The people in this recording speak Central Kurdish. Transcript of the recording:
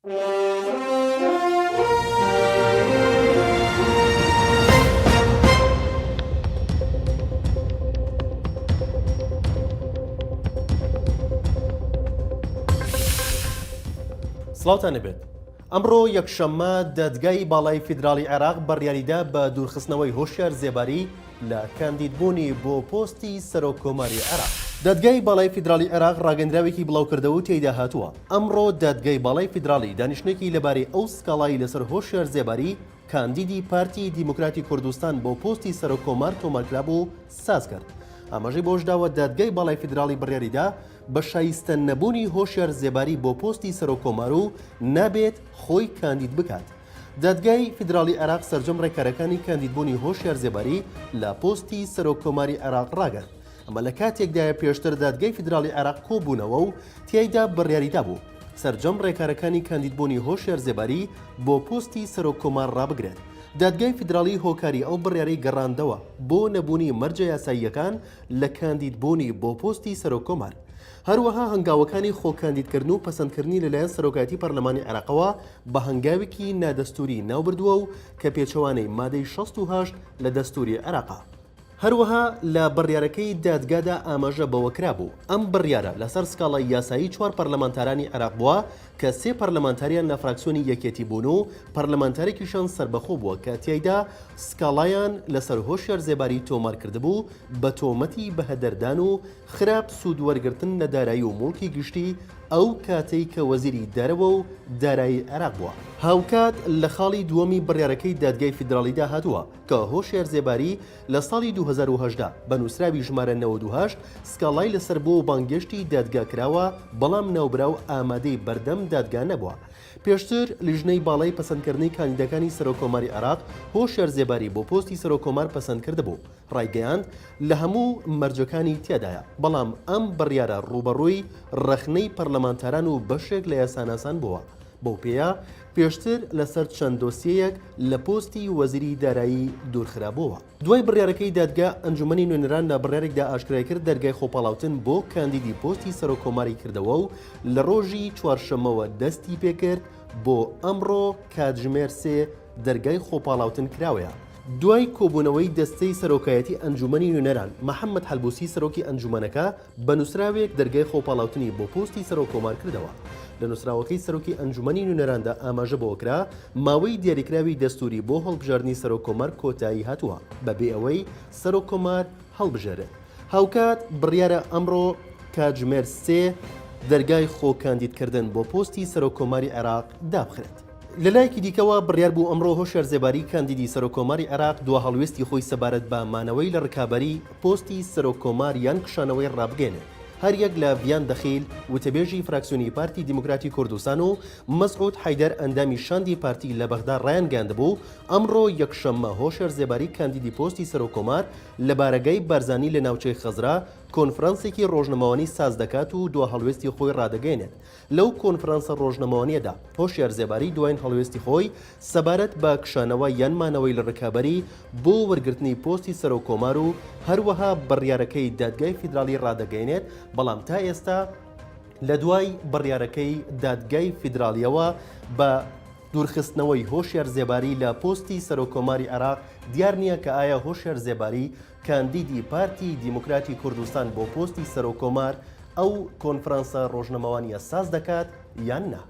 سڵاوتان لێبێت. ئەمڕۆ یەکشەممە دادگای باڵای فیدراڵی عێراق بڕیاریدا بە دوورخستنەوەی هۆشیار زێباری لە کاندیدبوونی بۆ پۆستی سەرۆک کۆماری عێراق. دادگای باڵای فیدراڵی عێراق ڕاگەندراوێکی بڵاوکردەوە و تێیدا هاتووە، ئەمڕۆ دادگای باڵای فیدراڵی دانیشتنێکی لەبارەی ئەو سکاڵای لەسەر هۆشیار زێباری کاندیدی پارتی دیموکراتی کوردستان بۆ پۆستی سەرۆک کۆمار تۆمارکرابوو سازکرد. ئاماژەی بەوەشداوە، دادگای باڵای فیدراڵی بڕیاریدا بە شایستە نەبوونی هۆشیار زێباری بۆ پۆستی سەرۆک کۆمار و نابێت خۆی کاندید بکات. دادگای فیدراڵی عێراق سەرجەم ڕێکارەکانی کاندیدبوونی هۆشیار زێباری لە پۆستی سەرۆک کۆماری عێراق ڕاگرت. ئەمە لە کاتێکدایە پێشتر دادگای فیدراڵی عێراق کۆبوونەوە و تیایدا بڕیاریدابوو سەرجەم ڕێکارەکانی کاندیدبوونی هۆشیار زێباری بۆ پۆستی سەرۆک کۆمار ڕابگرێت. دادگای فیدراڵی هۆکاری ئەو بڕیارەی گەڕاندەوە بۆ نەبوونی مەرجە یاساییەکان لە کاندیدبوونی بۆ پۆستی سەرۆک کۆمار. هەروەها هەنگاوەکانی خۆکاندیدکردن و پەسەندکردنی لەلایەن سەرۆکایەتی پەرلەمانی عێراقەوە بە هەنگاوێکی نادەستووری ناوبردووە و کە پێچەوانەی مادەی 68 لە دەستووری عێراقە. هەروەها لە بڕیارەکەی دادگادا ئاماژە بەوەکرابوو، ئەم بڕیارە لەسەر سکاڵای یاسایی چوار پەرلەمانتارانی عێراق بووە کە سێ پەرلەمانتاریان لە فراکسیۆنی یەکێتی بوون و پەرلەمانتارێکیشان سەربەخۆ بووە کە تیایدا سکاڵایان لەسەر هۆشیار زێباری تۆمارکردبوو بە تۆمەتی بەهەدەردان و خراپ سوود وەرگرتن لە دارایی و موڵکی گشتی ئەو کاتەی کە وەزیری دەرەوە و دارایی عێراق بووە. هاوکات لە خاڵی دووەمی بڕیارەکەی دادگای فیدراڵیدا هاتووە کە هۆشیار زێباری لە ساڵی 2018 بە نووسراوی ژمارە 98 سکاڵای لەسەر بووە و بانگێشتی دادگا کراوە، بەڵام ناوبراو ئامادەی بەردەم دادگا نەبووە. پێشتر لیژنەی باڵای پەسەندکردنی کاندیدەکانی سەرۆککۆماری عێراق هۆشیار زێباری بۆ پۆستی سەرۆککۆمار پەسەند کردبوو. ڕایگەیاند، لە هەموو مەرجەکانی تێدایە، بەڵام ئەم بڕیارە ڕووبەڕووی ڕەخنەی پەرلەمانتاران و بەشێک لە یاساناسان بووە، بەو پێیە پێشتر لەسەر چەند دۆسیەیەک لە پۆستی وەزیری دارایی دوورخرابووەوە. دوای بڕیارەکەی دادگا، ئەنجومەنی نوێنەران لە بڕیارێکدا ئاشکرایکرد دەرگای خۆپاڵاوتن بۆ کاندیدی پۆستی سەرۆککۆماری کردەوە و لە ڕۆژی چوارشەممەوە دەستیپێکرد، بۆ ئەمڕۆ کاتژمێر سێ دەرگای خۆپاڵاوتن کراوەیە. دوای کۆبوونەوەی دەستەی سەرۆکایەتی ئەنجوومەنی نوێنەران، محەممەد حەلبوسی سەرۆکی ئەنجوومەنەکە بە نووسراوێک دەرگای خۆپاڵاوتنی بۆ پۆستی سەرۆککۆمار کردەوە. لە نووسراوەکەی سەرۆکی ئەنجوومەنی نوێنەراندا ئاماژە بەوەکرا، ماوەی دیاریکراوی دەستووری بۆ هەڵبژاردنی سەرۆککۆمار کۆتایی هاتووە، بەبێ ئەوەی سەرۆککۆمار هەڵبژێرێت. هاوکات بڕیارە ئەمڕۆ کاتژمێر سێ دەرگای خۆکاندیدکردن بۆ پۆستی سەرۆککۆماری عێراق دابخرێت. لەلایەکی دیکەوە، بڕیار بوو ئەمڕۆ هۆشیار زێباری کاندیدی سەرۆککۆماری عێراق دوا هەڵوێستی خۆی سەبارەت بە مانەوەی لە ڕکابەری پۆستی سەرۆککۆمار یان کشانەوەی ڕابگەیەنێت. هەریەک لە ڤیان دەخیل، وتەبێژی فراکسیۆنی پارتی دیموکراتی کوردستان و مەسعود حەیدەر ئەندامی شاندی پارتی لە بەغدا ڕایانگەیاندبوو، ئەمڕۆ یەکشەممە هۆشیار زێباری کاندیدی پۆستی سەرۆککۆمار لە بارەگای بارزانی لە ناوچەی خەزرا کۆنفرانسێکی ڕۆژنەمەوانی ساز دەکات و دوا هەڵوێستی خۆی ڕادەگەیەنێت. لەو کۆنفرانسە ڕۆژنەمەوانییەدا، هۆشیار زێباری دواین هەڵوێستی خۆی سەبارەت بە کشانەوە یان مانەوەی لە ڕکابەری بۆ وەرگرتنی پۆستی سەرۆک کۆمار و هەروەها بڕیارەکەی دادگای فیدراڵی ڕادەگەیەنێت، بەڵام تا ئێستا لە دوای بڕیارەکەی دادگای فیدراڵییەوە بە دوورخستنەوەی هۆشیار زێباری لە پۆستی سەرۆک کۆماری عێراق دیار نییە کە ئایا هۆشیار زێباری کاندیدی پارتی دیموکراتی کوردستان بۆ پۆستی سەرۆک کۆمار ئەو کۆنفرانسە ڕۆژنەمەوانییە ساز دەکات یان نا.